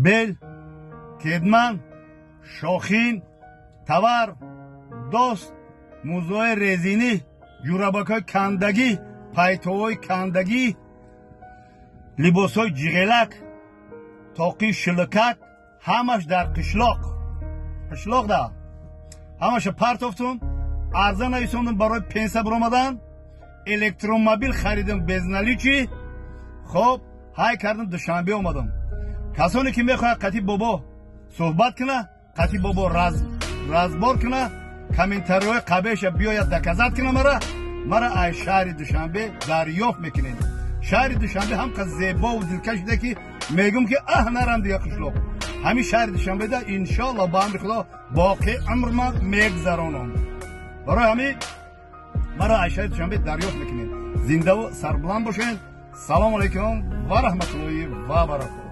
Бел, кедман, шохин, тавар, дост, мӯзаҳои резинӣ, ҷурабакҳои кандагӣ, пайтовҳои кандагӣ, либосҳои ҷиғелак, тоқи шиликак, ҳамаш дар қишлоқ. Қишлоқ да ҳамаша партофтум, арза нависондум барои пенсия биромадан, электромобил харидам безналичный. Хоб, ҳай кардам, Душанбе омадам. Касоне ки мехоҳад қати бобо суҳбат куна, қати бобо разбор куна, комментариҳои қабеша биёяд, доказать куна, мара ай шаҳри Душанбе дарёфт мекунед. Шаҳри Душанбе ҳам қад зебову дилкаш шуда, ки мегӯм, ки аҳ, нарам дига қишлоқ. Ҳамин шаҳри Душанбеда, иншоалло, ба амри Худо, боқи умр ман мегзаронам. Барои ҳамин мара ай шаҳри Душанбе дарёфт мекунед. Зиндаву сарбуланд бошед. Салому алайкум ва раҳматуллоҳи ва баракоту.